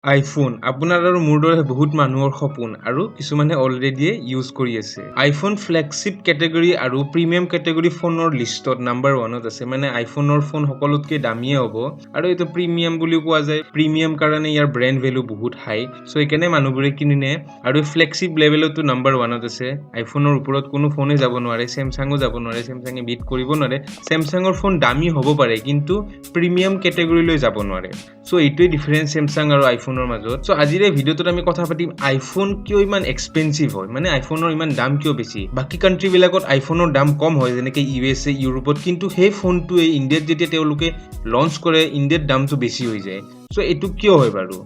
IPhone আপোনাৰ আৰু মোৰ দৰে বহুত মানুহৰ সপোন আৰু কিছুমানে অলৰেডিয়ে ইউজ কৰি আছে। আইফোন ফ্লেগশ্বিপ কেটেগৰী আৰু প্ৰিমিয়াম কেটেগৰী ফোনৰ লিষ্টত নাম্বাৰ ওৱানত আছে। মানে আইফোনৰ ফোন সকলোতকৈ দামীয়ে হ'ব আৰু এইটো প্ৰিমিয়াম বুলিও কোৱা যায়। প্ৰিমিয়াম কাৰণে ইয়াৰ ব্ৰেণ্ড ভেলু বহুত হাই, চ' সেইকাৰণে মানুহবোৰে কিনে। আৰু ফ্লেগশ্বিপ লেভেলতো নাম্বাৰ ওৱানত আছে। আইফোনৰ ওপৰত কোনো ফোনে যাব নোৱাৰে, চেমচাঙো যাব নোৱাৰে, চেমচাঙে বিট কৰিব নোৱাৰে। চেমচাঙৰ ফোন দামী হ'ব পাৰে, কিন্তু প্ৰিমিয়াম কেটেগৰীলৈ যাব নোৱাৰে। চ' এইটোৱে ডিফাৰেঞ্চ চেমচাং আৰু আইফোনৰ মাজত। চ' আজিৰ এই ভিডিঅ'টোত আমি কথা পাতিম আইফোন কিয় ইমান এক্সপেঞ্চিভ হয়, মানে আইফোনৰ ইমান দাম কিয় বেছি। বাকী কাণ্ট্ৰিবিলাকত আইফোনৰ দাম কম হয়, যেনেকৈ ইউ এছ এ, ইউৰোপত, কিন্তু সেই ফোনটোৱে ইণ্ডিয়াত যেতিয়া তেওঁলোকে লঞ্চ কৰে, ইণ্ডিয়াত দামটো বেছি হৈ যায়। চ' এইটো কিয় হয় বাৰু?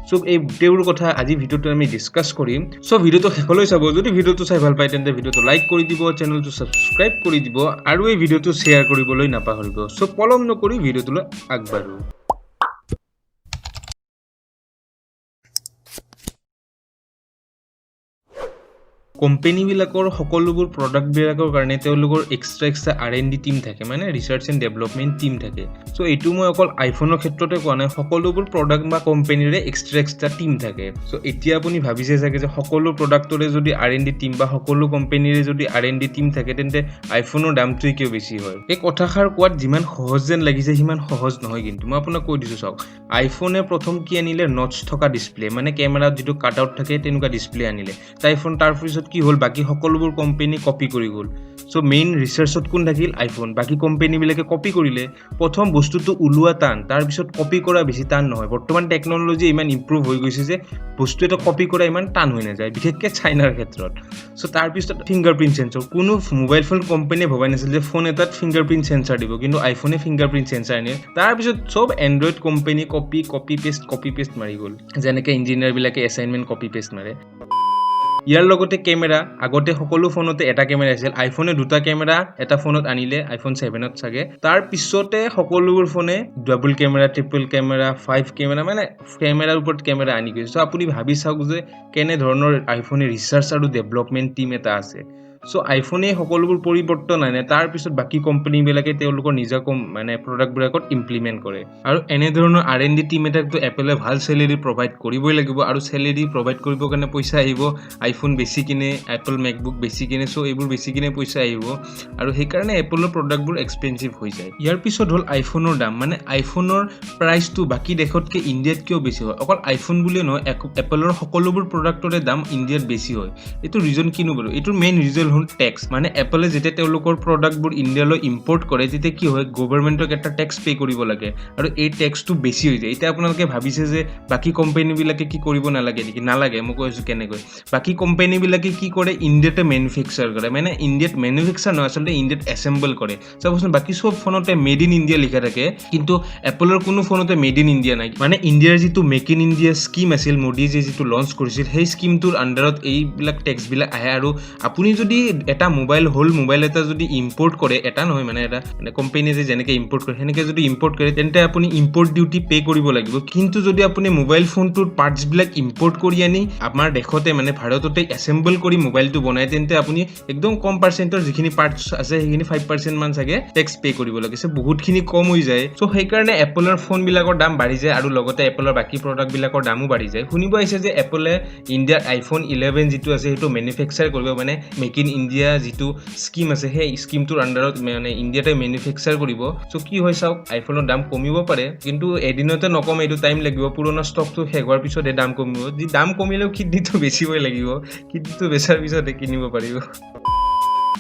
চ' এই গোটেইবোৰ কথা আজি ভিডিঅ'টোত আমি ডিছকাছ কৰিম। চ' ভিডিঅ'টো শেষলৈ চাব। যদি ভিডিঅ'টো চাই ভাল পায়, তেন্তে ভিডিঅ'টো লাইক কৰি দিব, চেনেলটো ছাবস্ক্ৰাইব কৰি দিব আৰু এই ভিডিঅ'টো শ্বেয়াৰ কৰিবলৈ নাপাহৰিব। চ' পলম নকৰি ভিডিঅ'টোলৈ আগবাঢ়ো। কোম্পেনীবিলাকৰ সকলোবোৰ প্ৰডাক্টবিলাকৰ কাৰণে তেওঁলোকৰ এক্সট্ৰা এক্সট্ৰা আৰ&ডি টিম থাকে, মানে ৰিচাৰ্চ এণ্ড ডেভেলপমেণ্ট টিম থাকে। চ' এইটো মই অকল আইফোনৰ ক্ষেত্ৰতে কোৱা নাই, সকলোবোৰ প্ৰডাক্ট বা কোম্পেনীৰে এক্সট্ৰা এক্সট্ৰা টিম থাকে। চ' এতিয়া আপুনি ভাবিছে চাগে যে সকলো প্ৰডাক্টৰে যদি আৰ&ডি টিম বা সকলো কোম্পেনীৰে যদি আৰ&ডি টিম থাকে, তেন্তে আইফোনৰ দামটোৱে কিয় বেছি হয়? এই কথাষাৰ কোৱাত যিমান সহজ যেন লাগিছে, সিমান সহজ নহয়। কিন্তু মই আপোনাক কৈ দিছোঁ, চাওক, আইফোনে প্ৰথম কি আনিলে? নটছ থকা ডিছপ্লে, মানে কেমেৰাত যিটো কাট আউট থাকে, তেনেকুৱা ডিছপ্লে আনিলে আইফোন। তাৰপিছত কি হ'ল? বাকী সকলোবোৰ কোম্পেনী কপি কৰি গ'ল। চ' মেইন ৰিচাৰ্চত কোন থাকিল? আইফোন। বাকী কোম্পেনীবিলাকে কপি কৰিলে। প্ৰথম বস্তুটো ওলোৱা টান, তাৰপিছত কপি কৰা বেছি টান নহয়। বৰ্তমান টেকন'লজি ইমান ইম্প্ৰুভ হৈ গৈছে যে বস্তু এটা কপি কৰা ইমান টান হৈ নাযায়, বিশেষকৈ চাইনাৰ ক্ষেত্ৰত। চ' তাৰপিছত ফিংগাৰ প্ৰিণ্ট চেঞ্চৰ। কোনো মোবাইল ফোন কোম্পানীয়ে ভবাই নাছিল যে ফোন এটাত ফিংগাৰ প্ৰিণ্ট চেঞ্চাৰ দিব, কিন্তু আইফোনে ফিংগাৰ প্ৰিণ্ট চেঞ্চাৰ আনিলে। তাৰপিছত চব Android company copy, copy paste, copy paste মাৰি গ'ল, যেনেকৈ ইঞ্জিনিয়াৰবিলাকে এছাইনমেণ্ট কপি পেষ্ট মাৰে। ইয়াৰ লগতে কেমেৰা। আগতে সকলো ফোনতে এটা কেমেৰা আছিল। আইফোনে দুটা কেমেৰা এটা ফোনত আনিলে, আইফোন 7ত চাগে। তাৰ পিছতে সকলোবোৰ ফোনে double camera, triple camera, five camera, মানে কেমেৰাৰ ওপৰত কেমেৰা আনি গৈছে। চ' আপুনি ভাবি চাওক যে কেনেধৰণৰ আইফোনে ৰিচাৰ্চ আৰু ডেভেলপমেণ্ট টিম এটা আছে। চ' আইফোনে সকলোবোৰ পৰিৱৰ্তন আনে, তাৰপিছত বাকী কোম্পানীবিলাকে তেওঁলোকৰ নিজা মানে প্ৰডাক্টবিলাকত ইমপ্লিমেণ্ট কৰে। আৰু এনেধৰণৰ আৰ&ডি টিম এটাকতো এপলে ভাল চেলেৰি প্ৰভাইড কৰিবই লাগিব। আৰু চেলেৰি প্ৰভাইড কৰিবৰ কাৰণে পইচা আহিব আইফোন বেচি কিনে, এপল মেকবুক বেচি কিনে। চ' এইবোৰ বেচি কিনে পইচা আহিব আৰু সেইকাৰণে এপলৰ প্ৰডাক্টবোৰ এক্সপেঞ্চিভ হৈ যায়। ইয়াৰ পিছত হ'ল আইফোনৰ দাম, মানে আইফোনৰ প্ৰাইচটো বাকী দেশতকৈ ইণ্ডিয়াত কিয় বেছি হয়? অকল আইফোন বুলিয়ে নহয়, এপলৰ সকলোবোৰ প্ৰডাক্টৰে দাম ইণ্ডিয়াত বেছি হয়। এইটো ৰিজন কিনো বাৰু? এইটোৰ মেইন ৰিজন হ'ল টেক্স। মানে এপলে যেতিয়া তেওঁলোকৰ প্ৰডাক্টবোৰ ইণ্ডিয়ালৈ ইম্পৰ্ট কৰে, তেতিয়া কি হয়? গভৰ্ণমেণ্টক এটা টেক্স পে' কৰিব লাগে আৰু এই টেক্সটো বেছি হৈ যায়। এতিয়া আপোনালোকে ভাবিছে যে বাকী কোম্পানীবিলাকে কি কৰিব নালাগে নেকি? নালাগে। মই কৈ আছোঁ কেনেকৈ। বাকী কোম্পানীবিলাকে কি কৰে? ইণ্ডিয়াতে মেনুফেকচাৰ কৰে, মানে ইণ্ডিয়াত মেনুফেকচাৰ নহয়, আচলতে ইণ্ডিয়াত এছেম্বল কৰে। চাবচোন, বাকী চব ফোনতে মেড ইন ইণ্ডিয়া লিখা থাকে, কিন্তু এপলৰ কোনো ফোনতে মেড ইন ইণ্ডিয়া নাই। মানে ইণ্ডিয়াৰ যিটো মেক ইন ইণ্ডিয়া স্কীম আছিল, মোদীয়ে যিটো লঞ্চ কৰিছিল, সেই স্কীমটোৰ আণ্ডাৰত এইবিলাক টেক্সবিলাক আহে। আৰু আপুনি যদি এটা মোবাইল হ'ল মোবাইল এটা যদি ইম্পৰ্ট কৰে, এটা নহয়, মানে এটা মানে কোম্পানীয়ে যে যেনেকৈ ইম্পৰ্ট কৰে, সেনেকৈ যদি ইম্পৰ্ট কৰে, তেন্তে আপুনি ইম্পৰ্ট ডিউটি পে' কৰিব লাগিব। কিন্তু যদি আপুনি মোবাইল ফোনটোৰ পাৰ্টছবিলাক ইম্পৰ্ট কৰি আনি আমাৰ দেশতে, মানে ভাৰততে এছেম্বল কৰি মোবাইলটো বনায়, তেন্তে আপুনি একদম কম পাৰ্চেণ্টৰ যিখিনি পাৰ্টছ আছে, সেইখিনি 5% মান চাগে টেক্স পে' কৰিব লাগে। চ' বহুতখিনি কম হৈ যায়। চ' সেইকাৰণে এপলৰ ফোনবিলাকৰ দাম বাঢ়ি যায় আৰু লগতে এপলৰ বাকী প্ৰডাক্টবিলাকৰ দামো বাঢ়ি যায়। শুনিব আহিছে যে এপলে ইণ্ডিয়াত আইফোন 11 যিটো আছে, সেইটো মেনুফেকচাৰ কৰিব, মানে মেক ইন ইণ্ডিয়া যিটো স্কীম আছে, সেই স্কীমটোৰ আণ্ডাৰত মানে ইণ্ডিয়াতে মেনুফেকচাৰ কৰিব। চ' কি হয় চাওক, আইফোনৰ দাম কমিব পাৰে, কিন্তু এদিনতে নকমে, এইটো টাইম লাগিব। পুৰণা ষ্টকটো শেষ হোৱাৰ পিছতহে দাম কমিব। যি দাম কমিলেও কিডনীটো বেচিবই লাগিব, কিডনীটো বেচাৰ পিছতহে কিনিব পাৰিব।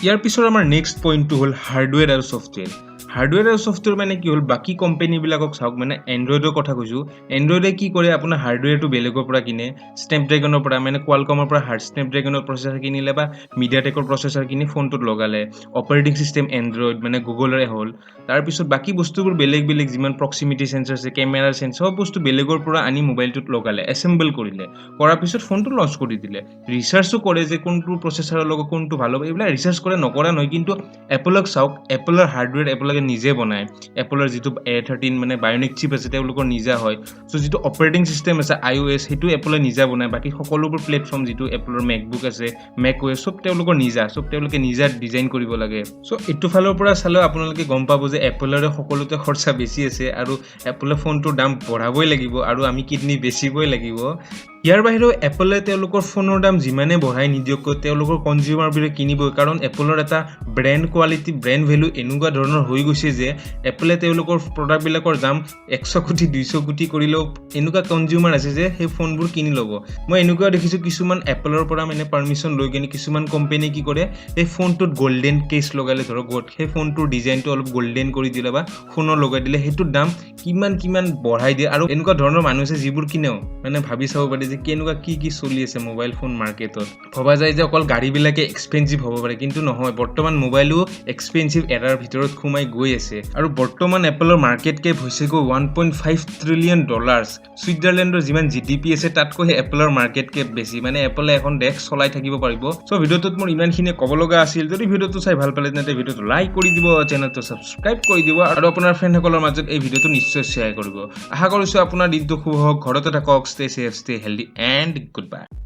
ইয়াৰ পিছৰ আমাৰ নেক্সট পইণ্টটো হ'ল হাৰ্ডৱেৰ আৰু ছফ্টৱেৰ। হাৰ্ডৱেৰ আৰু ছফ্টৱেৰ মানে কি হ'ল? বাকী কোম্পেনীবিলাকক চাওক, মানে এণ্ড্ৰইডৰ কথা কৈছোঁ। এণ্ড্ৰইডে কি কৰে? আপোনাৰ হাৰ্ডৱেৰটো বেলেগৰ পৰা কিনে, স্নেপড্ৰেগনৰ পৰা, মানে কোৱালকমৰ পৰা স্নেপড্ৰেগনৰ প্ৰচেছৰ কিনিলে বা মিডিয়াটেকৰ প্ৰচেছৰ কিনি ফোনটোত লগালে। অপাৰেটিং চিষ্টেম এণ্ড্ৰইড, মানে গুগলৰে হ'ল। তাৰপিছত বাকী বস্তুবোৰ বেলেগ বেলেগ, যিমান প্ৰক্সিমিটি চেঞ্চাৰ আছে, কেমেৰাৰ চেঞ্চাৰ, চব বস্তু বেলেগৰ পৰা আনি মোবাইলটোত লগালে, এছেম্বল কৰিলে, কৰাৰ পিছত ফোনটো লঞ্চ কৰি দিলে। ৰিচাৰ্চো কৰে যে কোনটো প্ৰচেছৰৰ লগত কোনটো ভাল হ'ব, এইবিলাক ৰিচাৰ্চ কৰে, নকৰা নহয়। কিন্তু এপলক চাওক, এপলৰ হাৰ্ডৱেৰ এপলে নিজে বনায়। এপলৰ যিটো এ 13 মানে বায়নিক চিপ আছে, তেওঁলোকৰ নিজা হয়। চ' যিটো অপাৰেটিং চিষ্টেম আছে আই অ' এছ, সেইটো এপলে নিজা বনায়। বাকী সকলোবোৰ প্লেটফৰ্ম, যিটো এপলৰ মেকবুক আছে, মেক অ' এছ, চব তেওঁলোকৰ নিজা, চব তেওঁলোকে নিজা ডিজাইন কৰিব লাগে। চ' এইটো ফালৰ পৰা চালেও আপোনালোকে গম পাব যে এপলৰে সকলোতে খৰচা বেছি আছে আৰু এপলে ফোনটোৰ দাম বঢ়াবই লাগিব আৰু আমি কিডনী বেচিবই লাগিব। ইয়াৰ বাহিৰেও এপলে তেওঁলোকৰ ফোনৰ দাম যিমানে বঢ়াই নিদিয়ক কিয়, তেওঁলোকৰ কনজিউমাৰবোৰে কিনিবই, কাৰণ এপলৰ এটা ব্ৰেণ্ড কোৱালিটি, ব্ৰেণ্ড ভেলু এনেকুৱা ধৰণৰ হৈ গৈছে যে এপলে তেওঁলোকৰ প্ৰডাক্টবিলাকৰ দাম 100 কোটি, 200 কোটি কৰিলেও এনেকুৱা কনজিউমাৰ আছে যে সেই ফোনবোৰ কিনি ল'ব। মই এনেকুৱাও দেখিছোঁ, কিছুমান এপলৰ পৰা মানে পাৰ্মিশ্যন লৈ কিনে কিছুমান কোম্পেনীয়ে কি কৰে, সেই ফোনটোত গল্ডেন কেছ লগালে, ধৰক সেই ফোনটোৰ ডিজাইনটো অলপ গল্ডেন কৰি দিলে বা সোণৰ লগাই দিলে, সেইটোৰ দাম কিমান কিমান বঢ়াই দিয়ে। আৰু এনেকুৱা ধৰণৰ মানুহ আছে যিবোৰ কিনেও। মানে ভাবি চাব পাৰি যে কেনেকুৱা কি কি চলি আছে মোবাইল ফোন মাৰ্কেটত। ভবা যায় যে অকল গাড়ীবিলাকে এক্সপেঞ্চিভ হ'ব পাৰে, কিন্তু নহয়, বৰ্তমান মোবাইলো এক্সপেঞ্চিভ এৰাৰ ভিতৰত সোমাই গৈ আছে। আৰু বৰ্তমান এপলৰ মাৰ্কেট কেপ হৈছেগৈ $1.5 trillion। ছুইজাৰলেণ্ডৰ যিমান জিডিপি আছে, তাতকৈ এপলৰ মাৰ্কেট কেপ বেছি। মানে এপলে এখন দেশ চলাই থাকিব পাৰিব। চ' ভিডিঅ'টোত মোৰ ইমানখিনিয়ে ক'ব লগা আছিল। যদি ভিডিঅ'টো চাই ভাল পালে, তেন্তে ভিডিঅ'টো লাইক কৰি দিব, চেনেলটো ছাবস্ক্ৰাইব কৰি দিব আৰু আপোনাৰ ফ্ৰেণ্ডসকলৰ মাজত এই ভিডিঅ'টো নিশ্চয় শ্বেয়াৰ কৰিব। আশা কৰিছোঁ আপোনাৰ দিনটো শুভ হওক। ঘৰতে থাকক, stay safe, stay healthy and good bye.